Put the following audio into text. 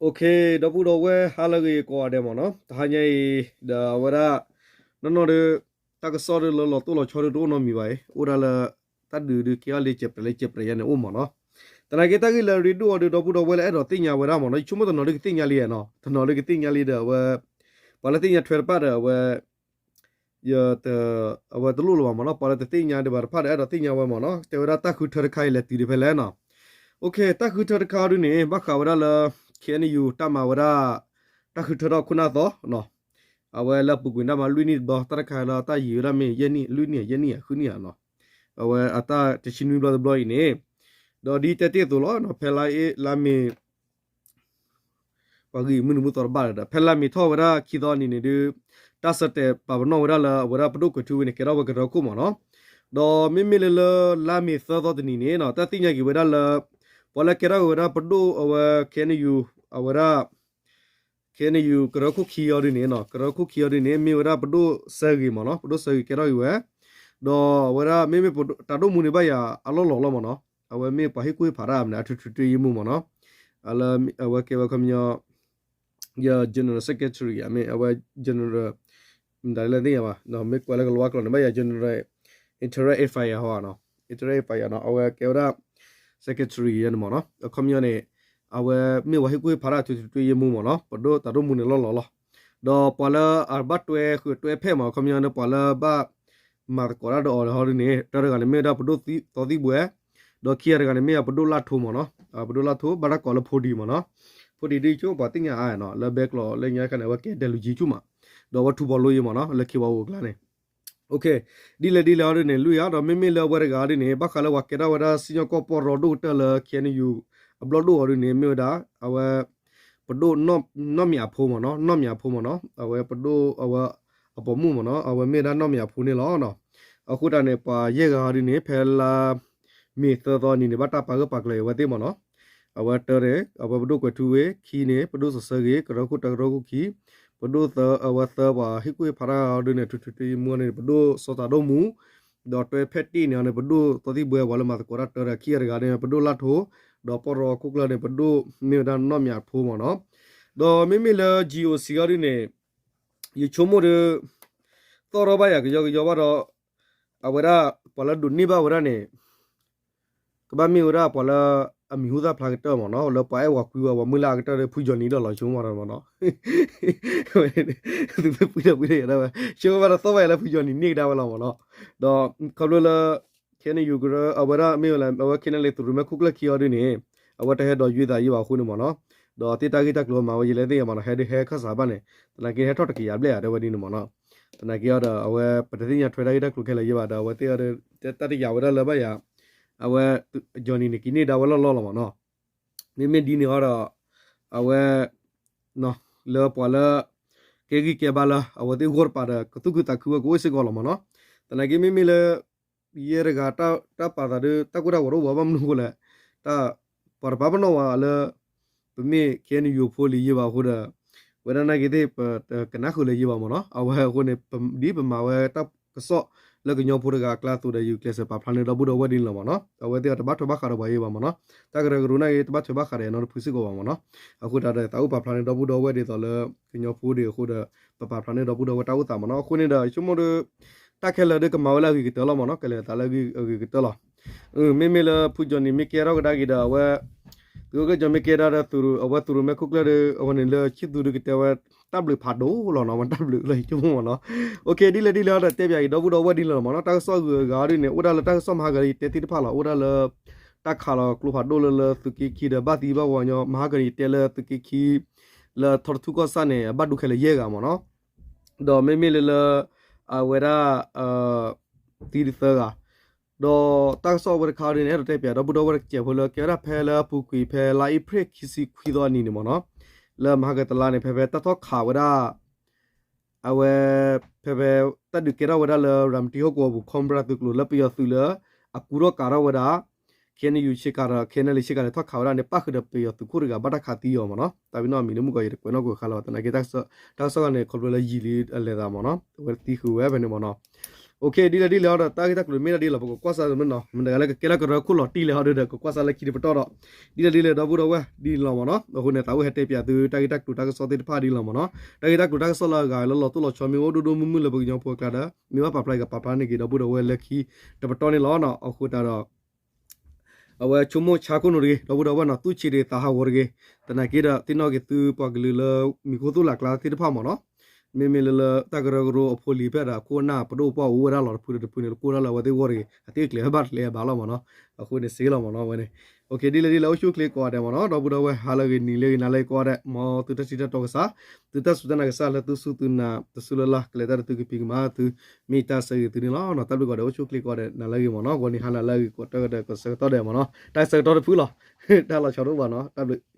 ဒီပုၢ်ဒီဝဲၢ်ဟါလၢအဂ့ၤကိးဂၤဒဲးမ့ၢ်နီၤ, တဟါညါအံၤ ဒီးအဝဲဒၣ် နီၢ်နီၢ်ဒီး တၢ်ကစီၣ်ဒီးလၢလီၤတိၢ်လီၤဆီဒီးတအိၣ်နီတမံၤဘၣ်အံၤ အိၣ်ဒၣ်လၢ တၢ်ဒုးဒုးကဲထီၣ်လၢကဲးပြဲးလၢကဲးပြဲးယါန့ၣ်အိၣ်မ့ၢ်နီၤ. သနာ်က့တၢ်ဂ့ၢ်လၢအရ့ဒိၣ်အီၤဒီး ဒီပုၢ်ဒီဝဲၢ်လၢအဲၣ်ဒိးသ့ၣ်ညါဝဲဒၣ်မ့ၢ်နီၤ, ယဆိကမိၣ်တနီၤဒုးကသ့ၣ်ညါလံနီၤ, တနီၤဒုးကသ့ၣ်ညါလံဒီးအဝဲ ပှၤလၢသ့ၣ်ညါထွဲတဖၣ်ဒီးအဝဲ ယ အဝဲတလိၣ်လၢၤဘၣ်မ့ၢ်နီၤ, ပှၤလၢတသ့ၣ်ညါဒံးဘၣ်တဖၣ်ဒီးအဲၣ်ဒိးသ့ၣ်ညါဝဲမ့ၢ်နီၤ, တဲဝဲဒၣ်တၢ်ဃုထၢတခါအံၤလဲၤတုၤဒံးဖဲလဲၣ်နီၤ. တၢ်ဃုထၢတခါအံၤဒုးန့ၣ် ဘၣ်ဃးဝဲဒၣ်လၢ ခ့ၣ်အဲၣ်ယူၣ် တၢ်မၤဝဲဒၣ် တၢ်ဃုထၢထီၣ်ခိၣ်နၢ်သီ အဝဲလၢအပူၤကွံာ်တၢ်မၤလွံၢ်နံၣ်တဘျီ တၢ်တခါလၢတၢ်ယံာ်ဝဲဒၣ်မ့ၢ်ယဲၢ်နံၣ် လွံၢ်နံၣ် ယဲၢ်နံၣ် ဃုနံၣ်ဧါနီၤ, အဝဲအတၢ်တဆံနွံဘျီတဘျီအံၤန့ၣ်, ဒီးဒ်တဲတ့ၢ်အသိးလီၤ ဖဲလါအ့ လါမ့ၤ ပှၤဂံၢ်မုၢ်နံၤမုၢ်သီတဘၣ်ဒီး ဖဲလါမ့ၤထီၣ်ဝဲဒၣ်ခံသီအနံၤန့ၣ်ဒုး တၢ်ဆၢတဲာ်ပာ်ပနီၣ်ဝဲဒၣ်လၢအဝဲဒၣ်ပဒိၣ်ကွဲးထူဝ့န့ၣ် ကဲထီၣ်ဝဲကရၢခိၣ်မ့ၢ်နီၤ, ဒီးမ့မ့ၢ်လၢလၢလါမ့ၤသၢသီတနံၤန့ၣ် တၢ်သ့ၣ်ညါက့ၤဝဲဒၣ်လၢ ပှၤလၢကဲထီၣ်က့ၤဝဲဒၣ်ပဒိၣ်အဝဲ ခ့ၣ်အဲၣ်ယူၣ် အဝဲဒၣ် ခ့ၣ်အဲၣ်ယူၣ် ကရၢခိၣ်ခံအီၤဒုးန့ၣ် ကရၢခိၣ်ခံအီၤဒုးန့ၣ် မ့ၢ်ဝဲဒၣ်ပဒိၣ်စၢဂ့ၤမ့ၢ်နီၤ, ပဒိၣ်စၢဂ့ၤကဲထီၣ်က့ၤဝဲ, ဒီးအဝဲဒၣ်မ့မ့ၢ်တၢ်ဒိၣ်မူန့ၣ် ဘၣ်ယၤအလီၢ်လီၤလီၤမ့ၢ်နီၤ, အဝဲမ့ၢ်ပှၤဟ့ၣ်ကူၣ်ဟ့ၣ်ဖးတၢ်မ့ၢ်န့ၣ် အထွဲထွဲထွဲယံာ်မူမ့ၢ်နီၤ, အလၢအဝဲကဲဝဲခီပညီ ယ general secretary မ့ၢ်အဝဲ general မတၤလဲၣ်သ့ၣ်ညါဘၣ်, မ့ၢ်ကွၢ်လၢကလၤဝါကျိာ်န့ၣ် ဘၣ်ယၤ general interim affair ဟီနီၤ, interim affair နီၤ, အဝဲကဲဝဲဒၣ် secretary ယဲန့ၣ်မ့ၢ်နီၤ, အခီပညီန့ၣ် အဝဲမ့ၢ်ပှၤဟ့ၣ်ကူၣ်ဟ့ၣ်ဖးတၢ်ထွဲထွဲထွဲယံာ်မူမ့ၢ်နီၤ, ပဒိၣ်တၢ်ဒိၣ်မူန့ၣ်လီၢ်လီၤလီၤ, ဒီးပှၤလၢအဘၣ်တွဲဃုာ်တွဲဖဲမ့ၢ် အခီပညီန့ၣ် ပှၤလၢဘၣ် မၤသကိးတၢ်ဒီးအီၤဟီဒုးန့ၣ် တၢတဂၤန့ၣ်မ့ၢ်ဝဲဒၣ်ပဒိၣ်သီသံၣ်ဘှဲ, ဒီးခံဂၤတဂၤန့ၣ်မ့ၢ်ပဒိၣ်လၢ်ထိမ့ၢ်နီၤ, ပဒိၣ်လၢ်ထိ ဘၣ်တၢ်ကိးလၢဖိဒံမ့ၢ်နီၤ, ဖိဒံဒ်ဆိပှၤသ့ၣ်ညါအါနီၤ, လၢဘဲကျိာ်လၢညါခါန့ၣ် အဝဲကဲဒဲးလူၤကံဆူၣ်မး, ဒီးအဝဲထူဘီလိယံမ့ၢ်နီၤ, လၢခံဝါအူအကျါန့ၣ် ဒ်လဲၣ်ဒ်လဲၣ်ဟီဒုးန့ၣ် လွံၢ်ဧါ, ဒီးမ့မ့ၢ်လၢအဝဲတဂၤဒုးန့ၣ် ဘၣ်ဃးလၢပှၤကဲထီၣ်ဝဲဒၣ်စံၣ်ညီၣ်ကွီၢ်ပီၢ်ရီဒိၣ်ကတၢၢ်လၢ ခ့ၣ်အဲၣ်ယူၣ် အဘျီၣ်ဒိၣ်အီၤဒုးန့ၣ် မ့ၢ်ဝဲဒၣ် အဝဲ ပဒိၣ်နီၢ်မၠးဖိမ့ၢ်နီၤ, နီၢ်မၠးဖိမ့ၢ်နီၤ, အဝဲပဒိၣ်အဝဲ အပိာ်မုၣ်မ့ၢ်နီၤ, အဝဲမ့ၢ်ဝဲဒၣ်နီၢ်မၠးဖိန့ၣ်လီၤ. အဃိတၢ်န့ၣ် ပှၤယဲၢ်ဂၤဒုးန့ၣ် ဖဲလါမ့ၤသၢသီနံၤန့ၣ် ဘၣ်တၢ်ပာ်ဂၢၢ်ပာ်ကျၢၤအဝဲသ့ၣ်မ့ၢ်နီၤ, အဝဲတၢန့ၣ် အဝဲပဒိၣ်ကွဲးထူဝ့, ခံန့ၣ် ပဒိၣ်စီၤဆၢဂ့ၤ ကရၢခိၣ်တၢ်ကရၢခိၣ်ခံ, ပဒိၣ်သၢ အဝဲသၢပှၤဟ့ၣ်ကူၣ်ဟ့ၣ်ဖးတၢ်ဒုးန့ၣ် ထွဲထွဲထွဲယံာ်မူန့ၣ် ပဒိၣ်စီၤတၢ်ဒိၣ်မူ ဒီးတွဲဖဲတ့ၢ်န့ၣ်န့ၣ် ပဒိၣ်သီသံၣ်ဘှဲ ပှၤလၢမၤသကိးတၢ်တၢဒီး ခံဂၤတဂၤန့ၣ် ပဒိၣ်လၢ်ထိ, ဒီးပီၢ်ရီခိၣ်ကျၢၢ်န့ၣ် ပဒိၣ်မ့ၢ်ဝဲဒၣ်နီၢ်မၠးဖိမ့ၢ်နီၤ. ဒီးမ့မ့ၢ်လၢ GOC အီၤဒုးန့ၣ် ယဆိကမိၣ်ဒီး သီၣ်ထီၣ်ဘၣ်ယၤကယီကယီဘၣ်ဒီး အဝဲဒၣ် ပှၤလၢဒိးန့ၢ်ဘၣ်ဝဲဒၣ်န့ၣ် ကဘၣ်မ့ၢ်ဝဲဒၣ်ပှၤလၢအမံၤဟူသၣ်ဖျါကတၢၢ်မ့ၢ်နီၤ, လၢပှၤအဲၣ်ဝၤကွံဝဲ ပှၤမုၢ်လၢ်အကတၢၢ်ဒီး ဖုကၠီၤနံၤဒီးလီၤ ဆိကမိၣ်မ့ၢ်နီၤ. သုပှ့ၤဒီးပှ့ၤဒီးယၤဒၣ်ဝဲ ဆိကမိၣ်ဘၣ်ဒီးသီၣ်ဘၣ်ယၤလၢဖုကၠီၤနံၤန့ၢ်ကဒါဝဲလီၤမ့ၢ်နီၤ. ဒီးခီဖျိလၢ ခဲန့ၣ်ယူၤကရၢ အဝဲဒၣ်မ့ၢ်ဝဲလၢ အဝဲ ခဲန့ၣ်လံ သုးရူးမဲခိၣ်ကျၢၢ်ခံအီၤဒုးန့ၣ် အဝဲတဟဲဒိးယွၤသးယံာ်ဘၣ်အဃိန့ၣ်မ့ၢ်နီၤ, ဒီးသ့ၣ်တၢ်ဂ့ၢ်တၢ်ကျိၤမၤဝဲယလဲၤသ့ၣ်ညါမ့ၢ်နီၤ, ဟဲဒုးဟဲခၢၣ်စးဘၣ်န့ၣ် သနာ်က့ဟဲထီၣ်တကယၤဘျဲၣ်ဧါ တဲဝဲဒ်န့ၣ်မ့ၢ်နီၤ. သနာ်က့အီၤဒီး အဝဲပတသ့ၣ်ညါထွဲတၢ်ဂ့ၢ်တၢ်ကျိၤခဲလၢာ်ယံာ်ဘၣ်ဒီး အဝဲသ့ၣ်အီၤဒီး တၢ်တယာ်ဝဲဒၣ်လၢဘၣ်ယၤ အဝဲ ကၠီၤနံၤန့ၣ် က့ၤန့ၢ်ဒါဝဲလီၢ်လီၢ်လီၤမ့ၢ်နီၤ. မ့မ့ၢ်ဒ်န့ၣ်အီၤဒီး အဝဲ လၢပှၤလၢ ကဲဂံၢ်ကဲဘါလၢ အဝဲသ့ၣ်ဂီၢ်တပၤဒီး ကသူၣ်ခုသးခုဝဲကအိၣ်စ့ၢ်ကီးလီၤမ့ၢ်နီၤ. သနာ်က့မ့မ့ၢ်လၢ ယဲတဂၤတၢ်ပာ်သးဒီး တၢ်ကိၢ်တၢ်ဂီၤတအိၣ်ဘၣ် ဘၣ်မနုၤအဃိလဲၣ်, တၢ် ပှၤတပာ်ပနီၣ်ဝဲလၢ ပမ့ၢ် ခဲန့ၣ်ယူၤဖိလံၤယံာ်ဘၣ်အဃိဒီး ဝဲဒၣ်နာ်က့သ့ၣ် ပတကနၣ်ဃုာ်လၢၤယံာ်ဘၣ်မ့ၢ်နီၤ. အဝဲအဃိန့ၣ် ဒ်ပမၤဝဲတၢ်ကစီၣ်လၢကညီဖိတဂၤအကျါအသိးဒီး ယကျဲးစၢးပာ်ဖျါန့ၢ်ဒီပုၢ်ဒီဝဲၢ်ဒ်န့ၣ်လီၤမ့ၢ်နီၤ. အဝဲသ့ၣ်အတဘၣ်ထွဲဘၣ်ဃးဒီးပှၤယံာ်ဘၣ်မ့ၢ်နီၤ. တၢ်ကရၢကရိနာ်က့ တဘၣ်ထွဲဘၣ်ဃးဒီးနီတဖုစ့ၢ်ကီးဘၣ်မ့ၢ်နီၤ. အဃိတၢ်ဒီး သးအိၣ်ပာ်ဖျါန့ၢ်ဒီပုၢ်ဒီဝဲၢ်ဒ်သိးလၢ ကညီဖိဒ်အဃိဒီး ပပာ်ဖျါန့ၢ်ဒီပုၢ်ဒီဝဲၢ်တၢ်အိၣ်သးမ့ၢ်နီၤ. အဃိန့ၣ်ဒီး ယဆိကမိၣ်ဒီး တၢ်ခဲလၢာ်ဒီးကမၤဝဲလၢအဂ့ၤကတၢၢ်လီၤမ့ၢ်နီၤ, ကလဲၤသးလၢအဂ့ၤကတၢၢ်လီၤ. မ့မ့ၢ်လၢဖုကၠီၤနံၤမ့ၢ်ကဲထီၣ်ကဒါက့ၤဒီး အဝဲ သုးခိၣ်ကျၢၢ်ကၠီၤမ့ၢ်ကဲထီၣ်ဒီး အဝဲသုးရူးမဲခိၣ်ကျၢၢ်ဒီး အဝဲန့ၣ်လၢခံသူဒီးကတဲဝဲ တၢ်ဘျုးဖးဒိၣ်လီၤနီၤ, တၢ်ဘျုးလၢယဆိကမိၣ်မ့ၢ်နီၤ. ဒ်လဲၣ်ဒ်လဲၣ်ဒီး တဲပၠးက့ၤဒီပုၢ်ဒီဝဲၢ်ဒ်န့ၣ်လီၤမ့ၢ်နီၤ. တၢ်ကစီၣ်ဂုၤအဂၤဒ်န့ၣ် အိၣ်ဒၣ်လၢတၢ်ကစီၣ်မဟါဂၤလၢယတဲသ့ၣ်တဖၣ်လီၤ. အိၣ်ဒၣ်လၢ တၢ်ခးလီၤကျိဖးဒိၣ်လၢလၢသုးက့ခံဒီး ဘၣ်သံဘၣ်ဝီညီ မဟါဂၤန့ၣ် ယတဲလၢသုးက့ခံ လၢထီတထူၣ်ကီၢ်ဆၣ်န့ၣ် အဘၣ်ဒိခဲလၢာ်ယဲၢ်ဂၤမ့ၢ်နီၤ. ဒီးမ့မ့ၢ်လၢလၢ အဝဲဒၣ် သံတသၢဂၤ ဒီးတၢ်ကစီၣ်ဝဲတခါဒ်န့ၣ် အဲၣ်ဒိးတဲပၠးဒီပုၢ်ဒီဝဲၢ်တစဲးဖိလၢ ကဲဝဲဒၣ်ဖဲလၢအပူၤကွံာ်ဖဲလါအ့ဖြ့ၣ် ခံဆံခွံသီအနံၤန့ၣ်မ့ၢ်နီၤ, လၢမဟါကတလါန့ၣ် ဖဲဖဲတၢ်ထီၣ်ခးဝဲဒၣ် အဝဲ ဖဲဖဲ တၢ်ဒုးကဲထီၣ်ဝဲဒၣ်လၢ ရၤမတံဟီၣ်ကဝီၤပူၤ ခီပရၤသုးကျိၤလၢပယီၤသုးလၢ အကူထီၣ်ကးထီၣ်ဝဲဒၣ် ခဲန့ၣ်ယူၤဆ့ကၤဒီး ခဲန့ၣ်လံဆ့ကၤန့ၣ် ထီၣ်ခးဝဲဒၣ်န့ၣ် ပၣ်ဃုာ်ဒီးပယီၤသုးခိၣ်တဂၤ ဘၣ်တၢ်ခးသံအီၤမ့ၢ်နီၤ. တၢ်ပနီၣ်အမံၤလၢမုၢ်ကီၤယဲၢ်တကွဲးနီၣ်ကွဲးဃါလီၤ. သနာ်က့ တၢ်ကစီၣ်ဂၤန့ၣ် ခီဖျိလၢယံာ်လံအလဲၤသးမ့ၢ်နီၤ အဝဲသံဃုာ်ဝဲဖဲန့ၣ်မ့ၢ်နီၤ. ဒ်လဲၣ်ဒ်လဲၣ်အီၤဒီး တၢ်ဂ့ၢ်တၢ်ကျိၤမ့ၢ်ဒၣ်ဒ်လဲၣ် ပကကွၢ်စၢ်မ့ၢ်နီၤ မတၤတဂၤလၢကကဲထီၣ်ကရၢခိၣ်လီၤတံၢ်လဲၣ်အီၤဒီး ကကွၢ်စၢ်လၢခံတပတီၢ်ဒီး ဒ်လဲၣ်ဒ်လဲၣ် ဒီပုၢ်ဒီဝဲၢ်ဒ်န့ၣ်လီၤမ့ၢ်နီၤ. အဃိန့ၣ် သးအိၣ်ဟဲတဲပၠးသု တၢ်ဂ့ၢ်တၢ်ကျိၤတၢ်ကစီၣ်သ့ၣ်တဖၣ်ဒ်လီၤမ့ၢ်နီၤ. တၢ်ဂ့ၢ်တၢ်ကျိၤတၢ်ကစီၣ်လၢအဂၤလၢလီၤတိၢ်လီၤဆီမ့ၢ်အိၣ်ဒိၣ်ဒိၣ်မုၢ်မုၢ်လၢပကညီဖိအကျါဒီး မ့ၢ်ဘၣ်ပာ်ဖျါကပာ်ဖျါန့ၢ်က့ၤ ဒီပုၢ်ဒီဝဲၢ်လၢခံတပတီၢ်န့ၣ်လီၤ. အဃိသတးဒီး အဝဲဆိကမိၣ်ဆါခိၣ်နူာ်တဂ့ၤ ဒီပုၢ်ဒီဝဲၢ်နီၤ သူၣ်ဆံးတဂ့ၤ သးဟးဂီၤတဂ့ၤ. သနာ်က့ဒီး သ့ၣ်နီၣ်က့ၤသုပှၤကလုာ်လၢ မံၤခိၣ်သိၣ်လၢ်ကျါသ့ၣ်တဖၣ်မ့ၢ်နီၤ. မ့မ့ၢ်လၢလၢတၢ်ကရၢကရိအဖိလံၤဖဲဒီး အခိၣ်အနၢ်ပဒိၣ်ပှၢ်အိၣ်ဝဲဒၣ်လီၤ တဖုဒီးတဖုန့ၣ် လၢကိၢ်တၢ်လၢအဝဲသ့ၣ်ဂီၢ်တဂ့ၤ အသ့ၣ်ကျဲၤဖဲဘၣ်တကျဲၤဘၣ်လီၤမ့ၢ်နီၤ. အဃိန့ၣ်စ့လီၤမ့ၢ်နီၤ ဝဲန့ၣ် ဒ်လဲၣ်ဒ်လဲၣ် အိၣ်ဆူၣ်အိၣ်ချ့ကိးဂၤဒဲးမ့ၢ်နီၤ ဒီပုၢ်ဒီဝဲၢ် ဟါလၢအဂ့ၤ နံၤလၢအဂ့ၤ နၤလၢအဂ့ၤကိးဂၤဒဲး မ်သုတၢ်ထံၣ်တၢ်တီကစၢ် သုတၢ်စူၢ်တၢ်နာ်ကစၢ်လၢသုစူၢ်သုနာ် တစူၢ်လၢ်လၢ် ကလဲၤတၢ်ဒီးသုကဖံးကမၤသု မ့ၢ်တၢ်ဆၢဂ့ၤသုန့ၣ်လီၤ. တၢ်ဘျုးကိးဂၤဒဲး အိၣ်ဆူၣ်အိၣ်ချ့ကိးဂၤဒဲး နၤလၢအဂ့ၤမ့ၢ်နီၤ ဂီၤနံၤဟါနၤလၢအဂ့ၤ ကိးတၢ်ဂၤဒဲး ကိးဆၢကတီၢ်ဒဲးမ့ၢ်နီၤ တၢ်ဆၢကတီၢ်တဖုလီၤ တၢ်လီၤဆီတအိၣ်ဘၣ်နီၤ တၢ်ဘျုး